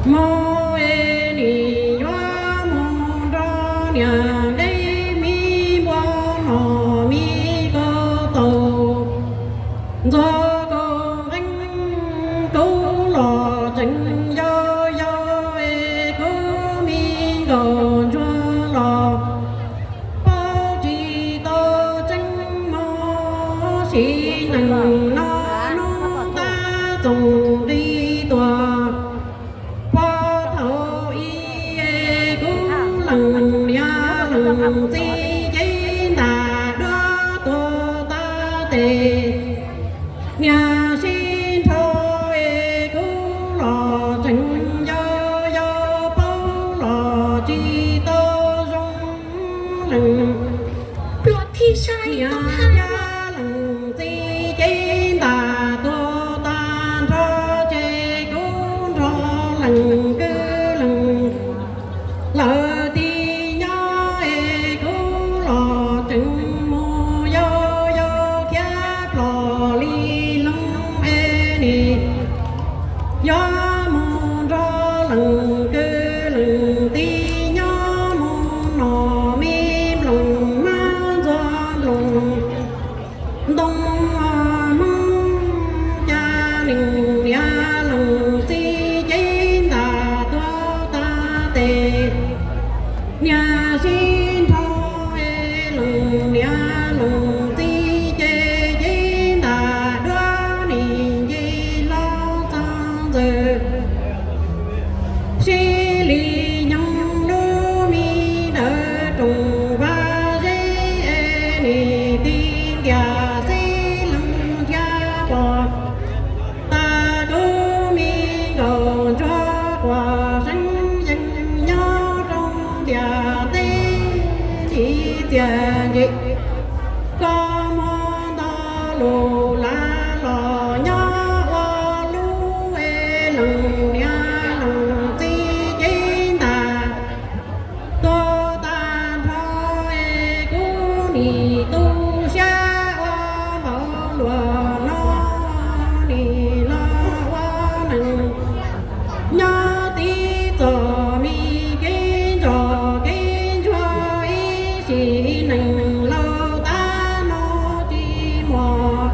Mob es nim yuav mus nrog niam deb, me npua nom me kaus taum, ntxuag kaus nqeeb, kub los tseem yau yau es kub me nkaus ntsuag los paub tsis tau tseeb, mob siv neeg no hnub tab txoos nqi tuag. Puag thaum ub es kub lees niam lees txiv ces ntam duab tuag tas tes, niam sib nrho es kub los tseem yau yau, paub los tsis tau zoo, lees niam thiab lees txiv ces ntam tuag tag nrho, ces kub nrog lees kwv lees lawv tib nyob es kub los tseem mus yau yau, khiav plhom li loo es nim yuav mus nrog lees kwv lees tib nyob, mus nom me nploos, mab ntxuag nploos, ntoo hmoob, cas lees niam lees txiv ces ntam tuag tas tes, niam sib nrho es lees niam lees txiv ces ces ntam duab nim nce hlo txog ntxawm. Sib li nyoog lub me dawm rooj vaj zeb es nim tig ntiag xib leej thiab pom tas kub me nkaus ntsuag quas seeb yees nyob rau ntiaj teb tiv txiaj ntsim. Koj muab nto lus lav los nyob ua lub es lees niam lees txiv ces ntam tuag tag nrho es kub nim tu siab ua npaum luag no nim los ua neeg nyob tib txom me kev ntsoj kev ntsuag ib sim neej laus tab no tsis muaj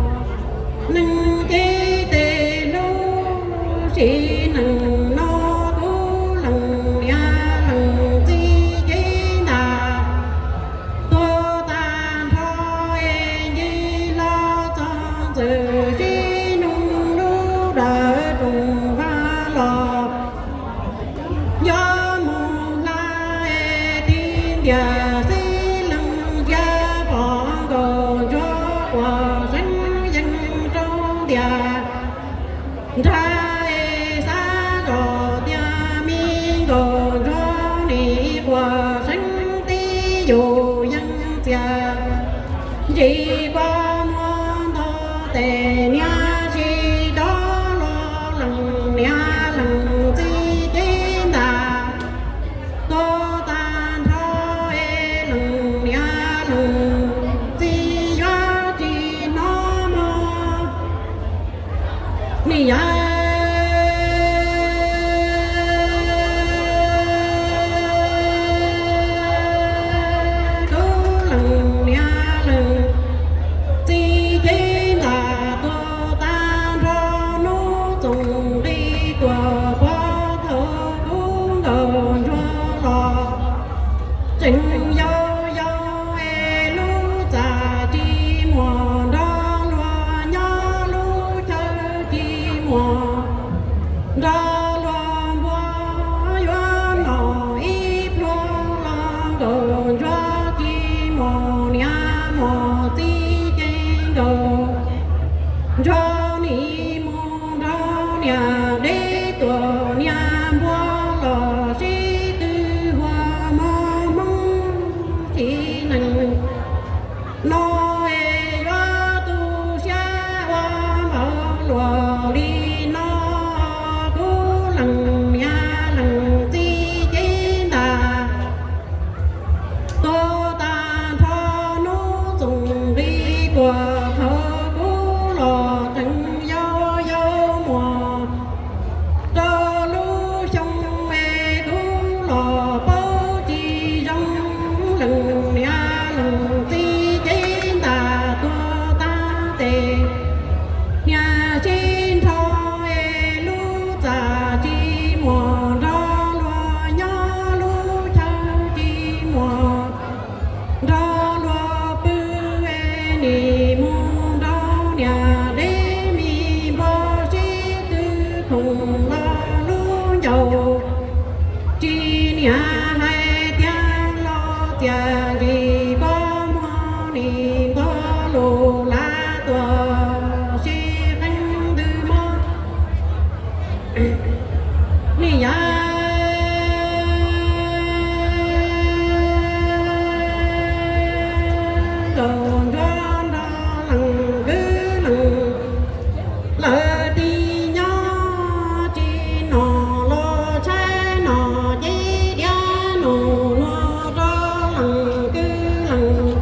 neeg ces tes hlub sim neej no kub lees niam lees txiv ces ntam tuag tag nrho es nce hlo txog ntxawm sib nug lub dawm rooj vaj los yuav mus hla es tig ntiag xib leej thiab pom nkaus ntsuag quas seeb yees rau ntiaj nrag es xav zoj tias me nkaus ntsuag nim quas seeb tib yus yeej txiaj ntsim kua muag ntog tes niam sib rov los lees niam lees txiv ces ntam tuag tag nrho es lees niam lees txiv yuav tsis hnov mog. Ni yawg Tsis niam hais tias los txias ntsis koj muag nim ntuag lus lav tuag sib qeeb ntws mog. Nim yav nkaus nrog nrog lees kwv lees lawv ti nyob tsis nom los tshaib nom ces diav num nuav rau lees kwv lees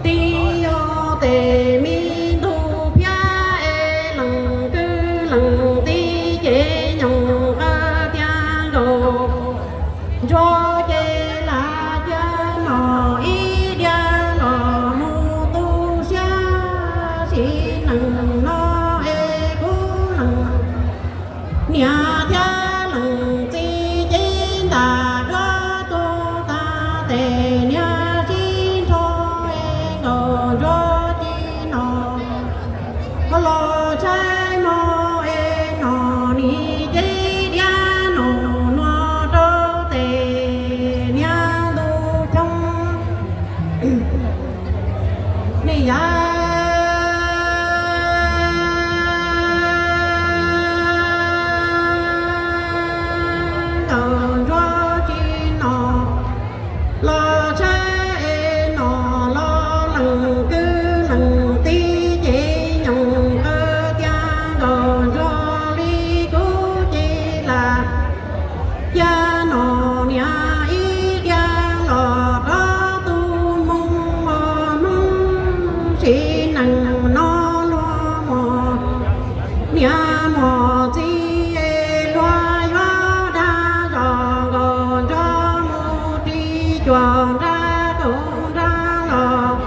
ti yog tes me ntug phiab es lees kwv lees ti ces nyoos qab tiag nkaus ntsuag ces lam cia nom ib diav los mus tu siab sim neej no es kuv lees niam thiab lees txiv ces ntam duab tuag tag tes niam sib nrho es nkaus ntsuag tsis nom los tshaib mog es nom nim ces diav num nuav rau tes niam ntuj choo. Nim yav nkaus ntsuag tsis nom los tshaib es nom los lees kwv lees ti ces nyoos qab tiag nkaus ntsuag li kuv ces lam cia nom niam ib diav los rau tus moo mos hmoob sim neej no luag muaj niam muaj txiv es luag yuav dag zog nkaus nrog mus ris cuag nrab kaum nrab los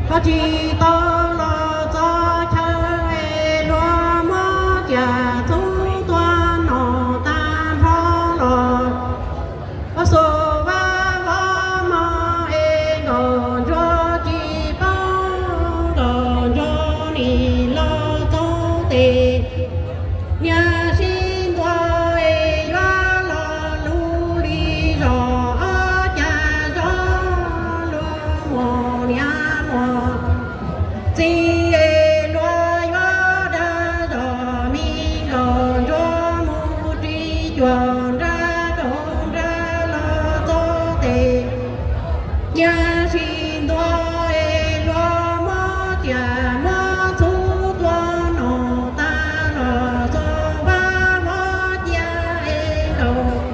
ho tsis tau los txog chaw es luag muab tsiaj txhu tua nom tag nrho los xuas vaj vov mog es nkaus ntsuag tsis paub nkaus ntsuag nim los txog tes niam sib ntua es yuav los lug li zog ob cag zog luag muaj niam muaj txiv es luag yuav dag zog me nkaus ntsuag mus ris cuag nrab kaum nrab los txog tes niam sib ntua es luag muab tsiaj muab txhu tua nom tag los xuas vaj vov cia es nkaus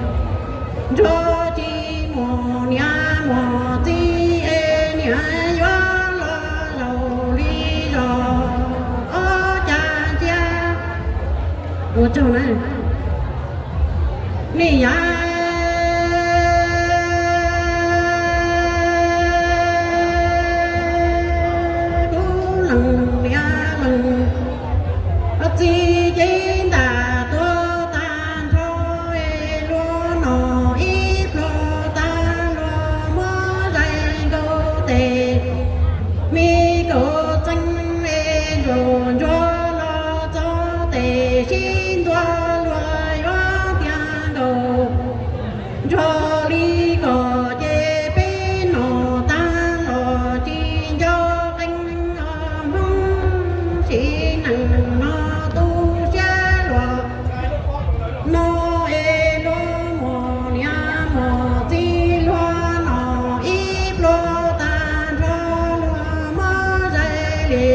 ntsuag tsis muaj niam muaj txiv es niam yuav los zaum li zog ob cag ntxiab. Ua tsaug na. Nim yav kuv lees niam lees txiv ces ntam tuag tag nrho es luag nom ib pluag tag luag muab zais nkaus tes me kaum txeeg es nkaus ntsuag los txog tes sib ntua luag yuav tiag nkaus ntsuag li kom ces peb nom tag los tsis nco qees os hmoob sim neej no tu siab luag no es luag muaj niam muaj txiv luag nom ib pluag tag nrho luag muab zais li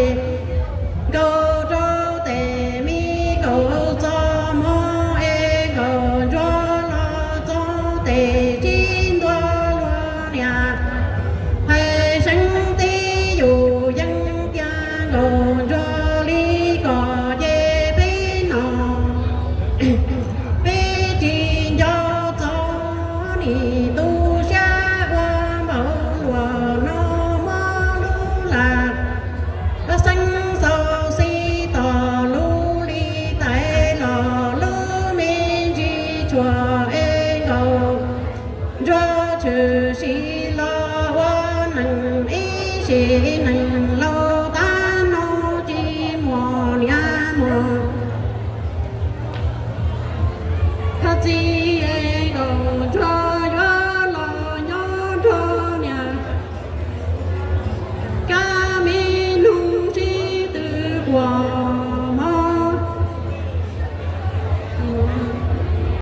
nkaus rau tes me kaum txog hmo es nkaus ntsuag los txog tes sib ntua luag niam hais seeb tib yus yeej tiag nkaus ntsuag li kom ces peb nom peb tsis nco txog nim tu siab ua npaum luag no muab lub lag xeeb xauv xib tos lub li tais los lub me ntsis tshuav es nkaus ntsuag tshwm sim los ua neeg ib sim neeg laus